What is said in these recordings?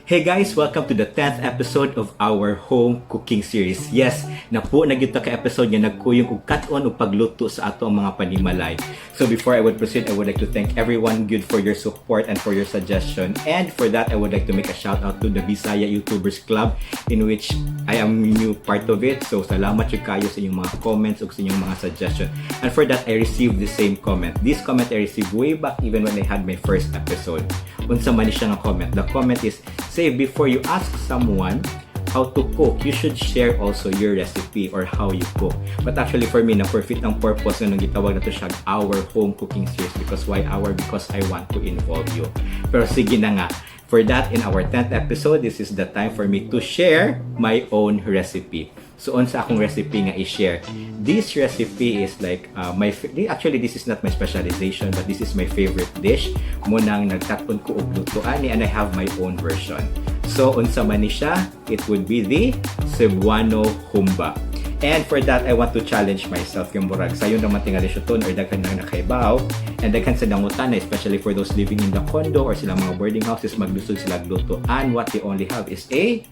Hey guys, welcome to the 10th episode of our home cooking series. Yes, napuo na gyud ta ka episode nga nagkuyog og kat-on ug pagluto sa ato ang mga panimalay. So before I would proceed, I would like to thank everyone good for your support and for your suggestion. And for that, I would like to make a shout out to the Bisaya YouTubers Club, in which I am new part of it. So salamat jud kayo sa inyong mga comments ug sa inyong mga suggestion. And for that, I received the same comment. This comment I received way back even when I had my first episode. Unsa man ni siya nga comment? The comment is, "Say, before you ask someone how to cook, you should share also your recipe or how you cook." But actually for me, na-forfeit ang purpose nga nung gitawag na to siya our home cooking series. Because why our? Because I want to involve you. Pero sige na nga. For that, in our 10th episode, this is the time for me to share my own recipe. So, unsa akong recipe nga i-share? This recipe is like, actually, this is not my specialization, but this is my favorite dish. Mao nang nagkat-on ko og luto ani and I have my own version. So, unsa man ni siya? It would be the Cebuano Humba. And for that, I want to challenge myself. Yung murag, sayon naman tingali siya ton or daghan nang nakaibaw. And daghan sa nangutana, especially for those living in the condo or sila mga boarding houses, maglusod sila luto. And what they only have is a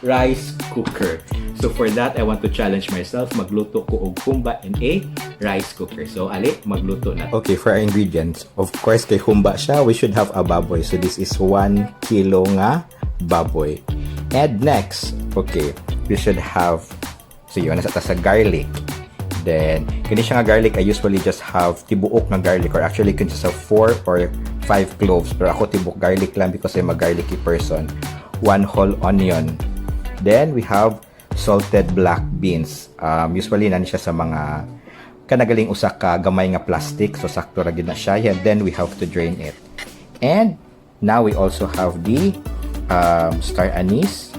rice cooker. So for that, I want to challenge myself. Magluto ko og humba in a rice cooker. So, ali, magluto na. Okay, for our ingredients, of course, kay humba siya, we should have a baboy. So this is 1 kilo nga baboy. And next, okay, we should have, so yun, nasa ta sa garlic. Then, kini siya nga garlic, I usually just have tibuok nga garlic or actually can just have 4 or 5 cloves. Pero ako, tibuok garlic lang because I'm a garlicky person. One whole onion. Then, we have salted black beans. Usually, nani siya sa mga kanagaling usa ka gamay nga plastic. So, sakto ra gid na siya. And then, we have to drain it. And now, we also have the star anise,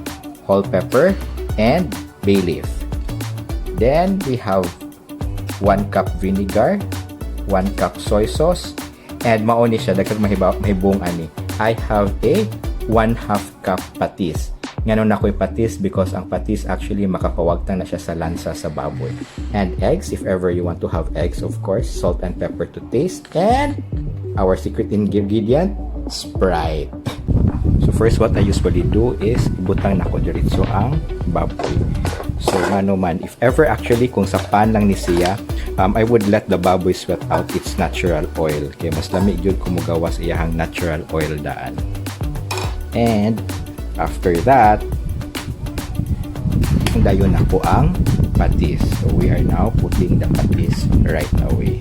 whole pepper, and bay leaf. Then, we have 1 cup vinegar, 1 cup soy sauce, and mao ni siya, daghang mahibong ani. I have a 1/2 cup patis. Ngano na ko'y patis? Because ang patis actually makapawagtang na siya sa lansa sa baboy. And eggs, if ever you want to have eggs, of course, salt and pepper to taste, and our secret ingredient, Sprite. So first, what I usually do is ibutang nako diretso ang baboy. So ngano man, if ever actually kung sa pan lang ni siya, I would let the baboy sweat out its natural oil. Kay mas lami gyud kung mugawas iyahang natural oil daan. And after that, dayon nako ang patis. So we are now putting the patis right away.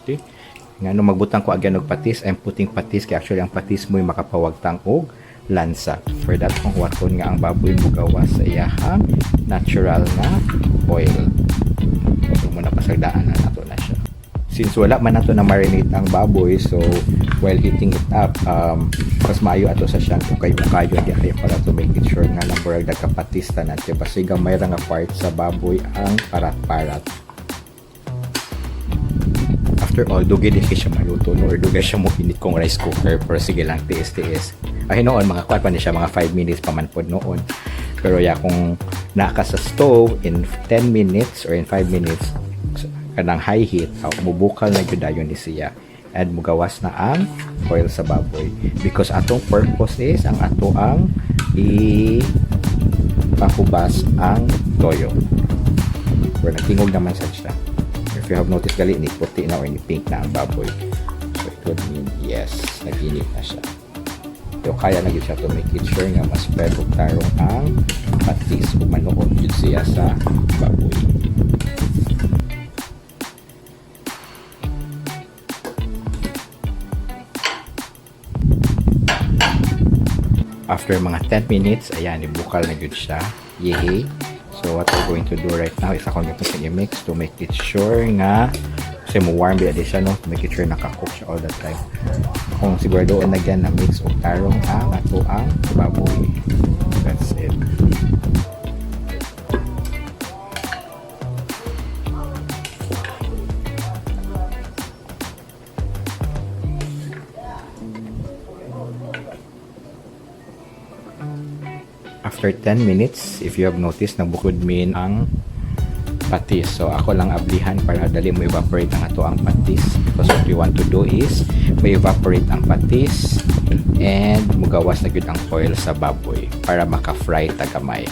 Okay. Ngano magbutang ko again og patis? I'm putting patis kay actually ang patis mo'y makapawagtang og lansa. For that, kung huwaton nga ang baboy mugawas sa iyahang natural nga oil. So muna pasagdaan na nato na siya. Since wala man nato na marinate ang baboy, so while heating it up, mas maayo ato sa siyang kung kayo kayo di kayo para to make it sure nga lamborag nagkapatis tanan kay basig gamay ra nga part sa baboy ang parat-parat. After all, dugay din siya maluto, no? Or dugay siya mo init kong rice cooker, pero sige lang, tiis-tiis. Ay, noon, mga kwan pa ni siya, mga 5 minutes pa man pod noon. Pero ya, kung naka sa stove in 10 minutes or in 5 minutes, kanang high heat, mubukal na gyud dayon ni siya and mugawas na ang oil sa baboy because atong purpose is ang ato ang ipahubas ang toyo. Pero nagtingog naman sa siya. If you have noticed gali, ni puti na or ni pink na ang baboy. So it would mean yes, nag-init na siya. So kaya na gyud siya to make it sure nga mas spread og tarong ang patis ug manuot gyud siya sa baboy. After mga 10 minutes, ayan, ibukal na gyud siya. Yehey. So what we're going to do right now is akong gitong i-mix to make it sure nga kasi mo warm biya di siya, no, to make it sure nakakook siya all the time. Kung sigurado na again na mix og tarong ang ato ang baboy. That's it. After 10 minutes, if you have noticed, nagbukod mean ang Patis. So ako lang ablihan para dali mo evaporate ang ato ang patis because what we want to do is mo evaporate ang patis and mugawas na gyud ang oil sa baboy para maka-fry ta gamay.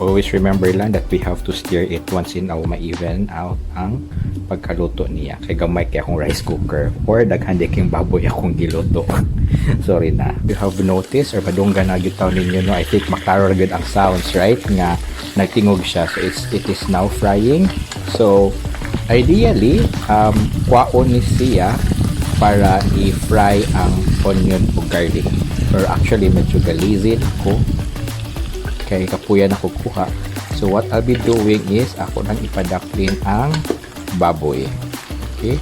Always remember lang that we have to stir it once in a while, ma-even out ang pagkaluto niya. Kay gamay kay akong rice cooker or daghan di king baboy akong giluto. Sorry na. You have noticed or madunggan na gyud taw ninyo, no? I think maklaro ra gyud ang sounds, right? Nga nagtingog siya. So it is now frying. So ideally, kwaon ni siya para i-fry ang onion o garlic. Pero actually medyo ga-lazy ako kay kapuyan ako kuha. So what I'll be doing is ako nang ipadaklin ang baboy. Okay?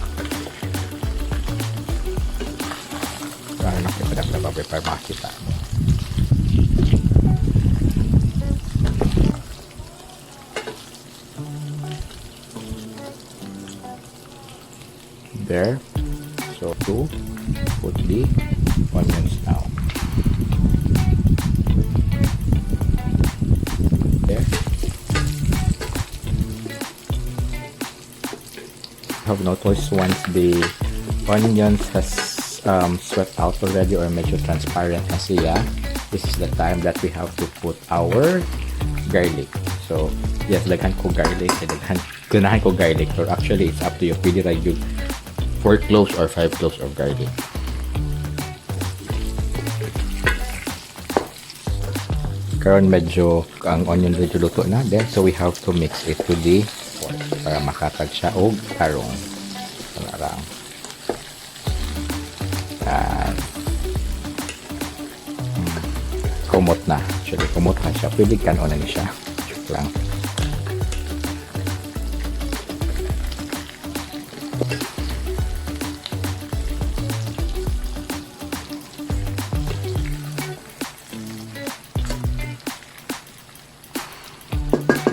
Para na ipadakla baboy para makita mo. There. So to put the onions now. There. Have noticed once the onions has sweat out already or medyo transparent na siya, this is the time that we have to put our garlic. So, yes, daghan ko garlic, eh, daghan, ganahan ko garlic, or actually, it's up to you. Pwede ra yung 4 cloves or 5 cloves of garlic. Karon medyo ang onion medyo luto na then, so we have to mix it to the pork para makatag siya og tarong. Parang yan. Kumot na. Actually, kumot na siya. Pwede kanon na ni siya. Joke lang.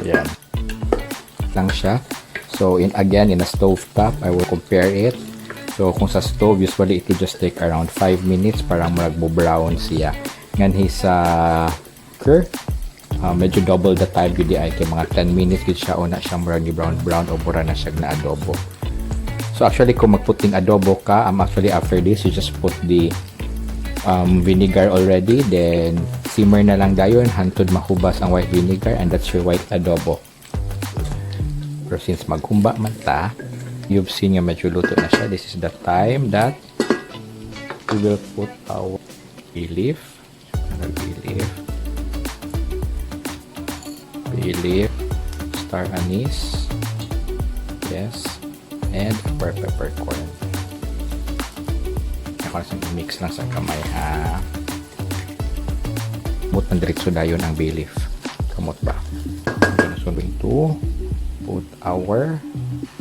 Ayan. Lang siya. So, in again, in a stove top, I will compare it. So, kung sa stove, usually it will just take around 5 minutes para murag mo brown siya. Nganhi sa cooker, medyo double the time gyud ay kay mga 10 minutes gyud siya una siya murag ni brown brown o mura na siya na adobo. So actually kung magputing adobo ka, actually after this you just put the vinegar already, then simmer na lang dayon hantod mahubas ang white vinegar and that's your white adobo. Pero since maghumba man ta, you've seen nga medyo luto na siya. This is the time that we will put our bay leaf. Bay leaf. Bay leaf. Star anise. Yes. And our peppercorn. Ako na mix lang sa kamay ha. Mut ng diretso dayon ang bay leaf. Kamot ba? I'm gonna soon going to put our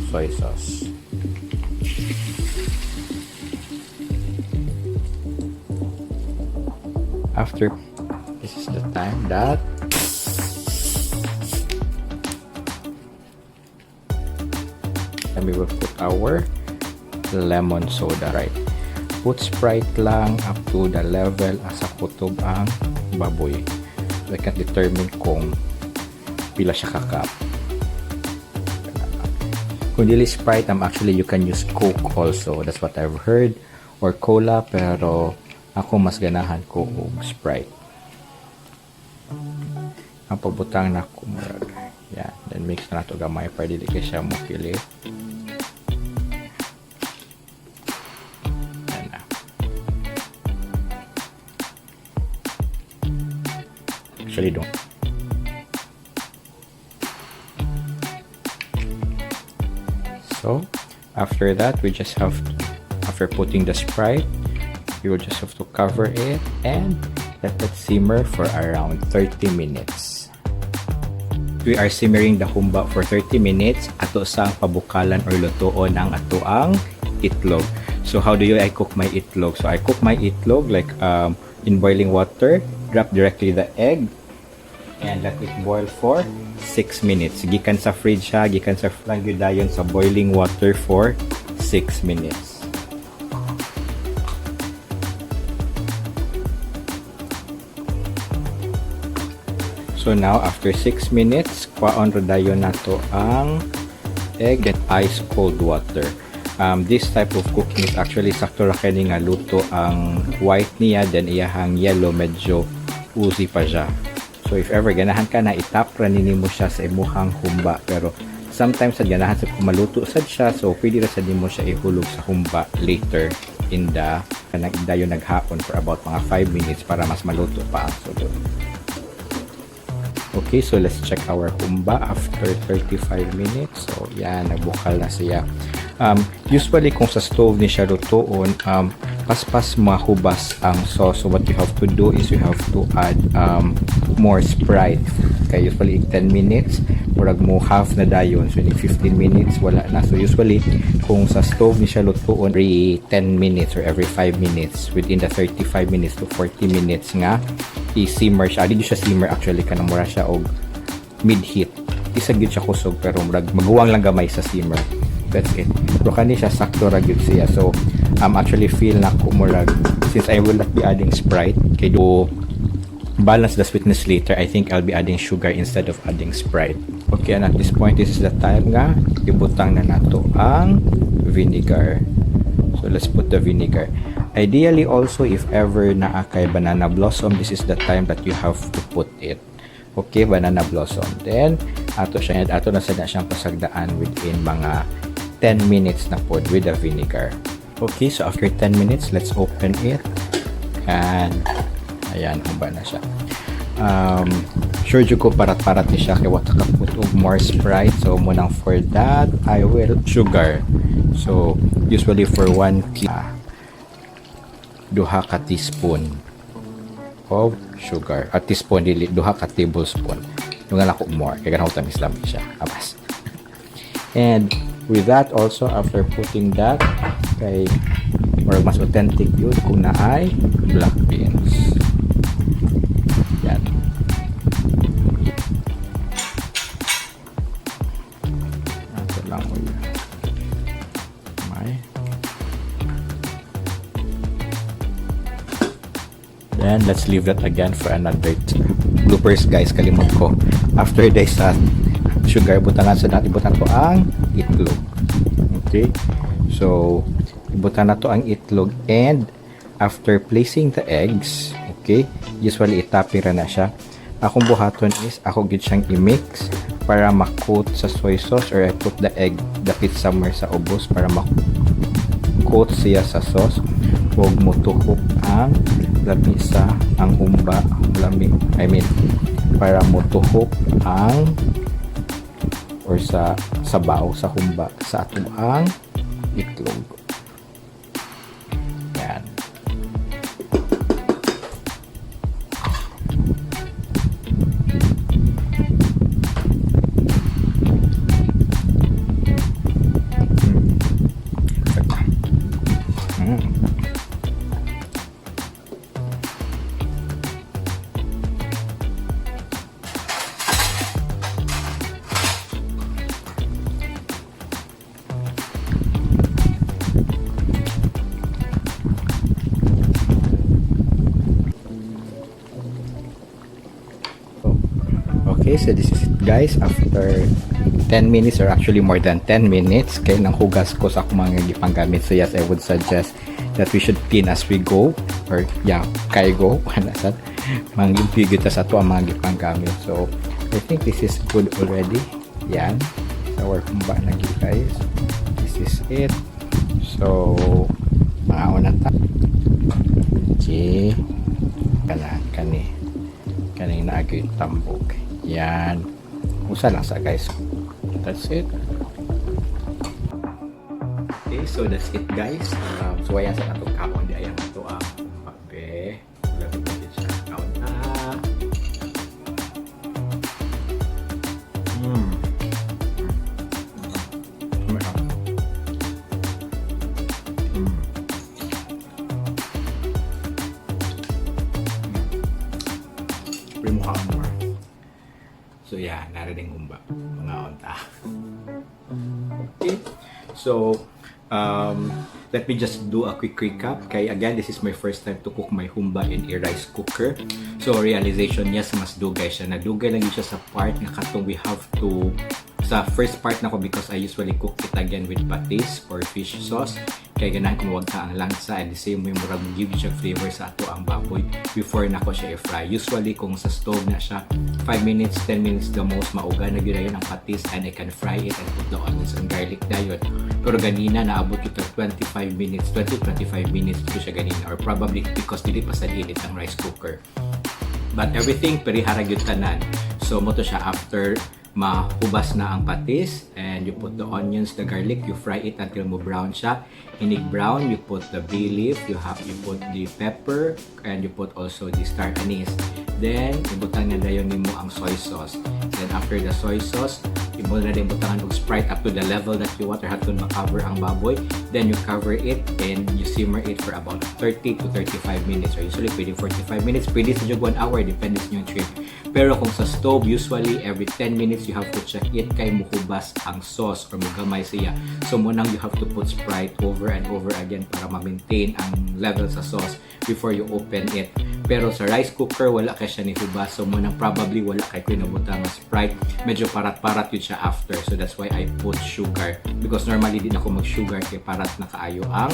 soy sauce. After, this is the time that and we will put our lemon soda, right? Put Sprite lang up to the level asa kutob ang baboy. So I can't determine kung pila siya ka cup. Kung dili Sprite, actually you can use Coke also. That's what I've heard. Or cola, pero ako mas ganahan ko og Sprite. Ang pagbutang na ko murag. Yan. Then mix na nato gamay para dili kay siya mokili. Yan na. Actually, don't. So, after that, we just have to, after putting the Sprite, you will just have to cover it and let it simmer for around 30 minutes. We are simmering the humba for 30 minutes. Ato sang pabukalan or lutuon ang ato ang itlog. So how do you I cook my itlog? So I cook my itlog like in boiling water, drop directly the egg and let it boil for 6 minutes. Gikan sa fridge ha, gikan sa lang gyud dayon sa boiling water for 6 minutes. So now, after 6 minutes, kuhaon ra dayon nato ang egg and ice cold water. This type of cooking is actually sakto ra kini nga luto ang white niya, then iyahang yellow medyo oozy pa siya. So if ever ganahan ka na, itap ra ni nimo siya sa imuhang humba, pero sometimes sad ganahan sa maluto sad siya, so pwede ra sad nimo siya ihulog sa humba later in the kanang dayon naghaon for about mga 5 minutes para mas maluto pa ang sulod. Okay, so let's check our humba after 35 minutes. So, yan, nagbukal na siya. Usually, kung sa stove ni siya lutuon, paspas mahubas ang sauce. So, what you have to do is you have to add more Sprite. Kaya usually, 10 minutes, murag mo half na dayon. So, in 15 minutes, wala na. So, usually, kung sa stove ni siya lutuon, every 10 minutes or every 5 minutes, within the 35 minutes to 40 minutes nga, i-simmer siya. Di siya simmer actually, kanang mura siya og mid-heat. Di sa gyud siya kusog pero murag maguwang lang gamay sa simmer. That's it. Pero kani siya sakto ra gyud siya. So actually feel na ko murag since I will not be adding Sprite kay do balance the sweetness later, I think I'll be adding sugar instead of adding Sprite. Okay, and at this point, this is the time nga ibutang na nato ang vinegar. So let's put the vinegar. Ideally also, if ever naa kay banana blossom, this is the time that you have to put it. Okay, banana blossom. Then, ato siya, ato na sa na siyang pasagdaan within mga 10 minutes na pod with the vinegar. Okay, so after 10 minutes, let's open it. And, ayan, humba na siya. Sure jud ko parat-parat ni siya kay wa ta ka put og more Sprite. So, mao nang for that, I will sugar. So, usually for 1 kilo, 2 ka teaspoon of sugar. At teaspoon, dili, 2 ka tablespoon. Yung nga ko more. Kaya ganun tamis lang siya. Abas. And with that also, after putting that, kay or mas authentic yun kung naay black beans. Yan. Ato lang ulit. May. Then, let's leave that again for another two. Bloopers, guys, kalimot ko. After this, sa sugar, butangan sa natin, ibutang ko ang itlog. Okay? So, ibutang na to ang itlog and after placing the eggs, okay, usually itapping ra na siya. Akong buhaton is, ako gid siyang i-mix para ma-coat sa soy sauce or I put the egg dapit somewhere sa ubos para ma-coat siya sa sauce ug motuhok ang lamisa, ang humba lami, I mean, para motuhok ang or sa sabaw sa humba sa atong ang itlog. Yan. Perfect. Okay, so this is it, guys. After 10 minutes or actually more than 10 minutes, kay nang hugas ko sa akong mga gipanggamit. So yes, I would suggest that we should clean as we go or yeah, kay go ana sad mangimpigit ta sa ato ang mga gipanggamit. So I think this is good already. Yan. Our humba na gyud, guys. This is it. So mangaon na ta. Okay. Kana kani kaning naagay tambok. Yan. Usa lang sa, guys. That's it. Okay, so that's it, guys. So ayan sa atong kaon di ayan ato ang kape. Grabe pa siya. Kaon na. Meron. Pwede mo kaon more. So yeah, narinig humba. Mga onta. Okay. So, Let me just do a quick recap. Kay again, this is my first time to cook my humba in a rice cooker. So realization, yes, mas dugay siya. Nadugay lang yun siya sa part nga katong we have to sa first part nako because I usually cook it again with patis or fish sauce kay ganahan ko mawagta ang langsa and the same way murag give siya flavor sa ato ang baboy before nako siya i-fry. Usually kung sa stove na siya, 5 minutes, 10 minutes the most, mauga na gyud ang patis and I can fry it and put the onions and garlic dayon. Pero ganina naabot ito 25 minutes, 20 25 minutes ko siya ganina, or probably because dili pa sa init ang rice cooker. But everything perihara gyud tanan. So mao to siya, after mahubas na ang patis and you put the onions, the garlic, you fry it until mo brown siya. Inig brown, you put the bay leaf, you put the pepper and you put also the star anise. Then ibutang na dayon nimo ang soy sauce. Then after the soy sauce, imo na din butangan og Sprite up to the level that you want or hangtod ma-cover ang baboy. Then you cover it and you simmer it for about 30 to 35 minutes or usually pwede 45 minutes, pwede sa 1 hour, depende sa inyong trip. Pero kung sa stove, usually every 10 minutes you have to check it kay muhubas ang sauce or mugamay siya. So mao nang you have to put Sprite over and over again para ma-maintain ang level sa sauce before you open it. Pero sa rice cooker, wala kay siya ni hubas. So mao nang probably wala kay ko nabutang nga Sprite. Medyo parat-parat yun siya after. So that's why I put sugar. Because normally di na ako mag-sugar kay parat na kaayo ang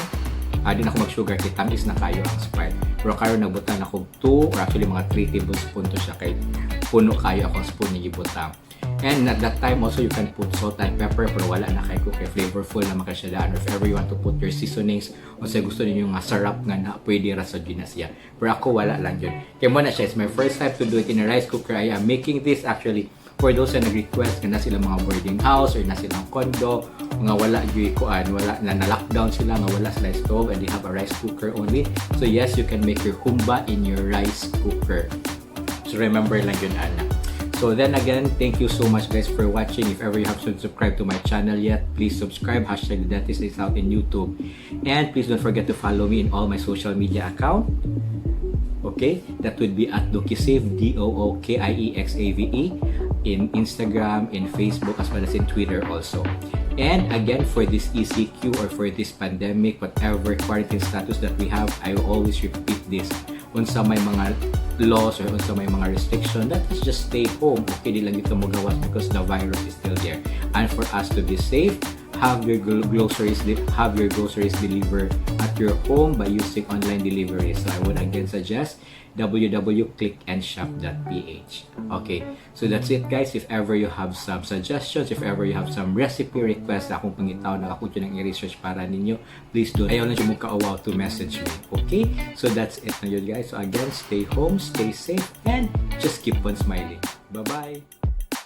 di na ako mag-sugar kay tamis na kaayo ang Sprite. Pero karon nagbutang ako 2 or actually mga 3 tablespoon to siya kay puno kaayo akong spoon ni gibutang. And at that time also you can put salt and pepper, pero wala na kay ko kay flavorful na man siya daan. Or if ever you want to put your seasonings o sa gusto niyo nga sarap nga na, pwede ra sa na siya. Pero ako wala lang yun. Kaya mao na siya, it's my first time to do it in a rice cooker. I am making this actually for those na nag-request nga na sila mga boarding house or na silang condo nga wala gyud kuan, wala na, na-lockdown sila nga wala sila stove and they have a rice cooker only. So yes, you can make your humba in your rice cooker. So remember lang yun, ana. So then again, thank you so much, guys, for watching. If ever you have subscribed to my channel yet, please subscribe. #TheDentistIsOut in YouTube. And please don't forget to follow me in all my social media account. Okay, that would be @Dookiesave, Dookiexave, in Instagram, in Facebook, as well as in Twitter also. And again, for this ECQ or for this pandemic, whatever quarantine status that we have, I will always repeat this. Unsa may mga laws or unsa may mga restriction, that is just stay home. Okay, di lang dito mo gawas because the virus is still there. And for us to be safe, have your groceries delivered at your home by using online delivery. So I would again suggest www.clickandshop.ph. Okay, so that's it, guys. If ever you have some suggestions, if ever you have some recipe requests na akong pangitaw na ako nang i-research para ninyo, please do. Ayaw lang mo kauwaw to message me. Okay? So that's it na yun, guys. So again, stay home, stay safe, and just keep on smiling. Bye-bye!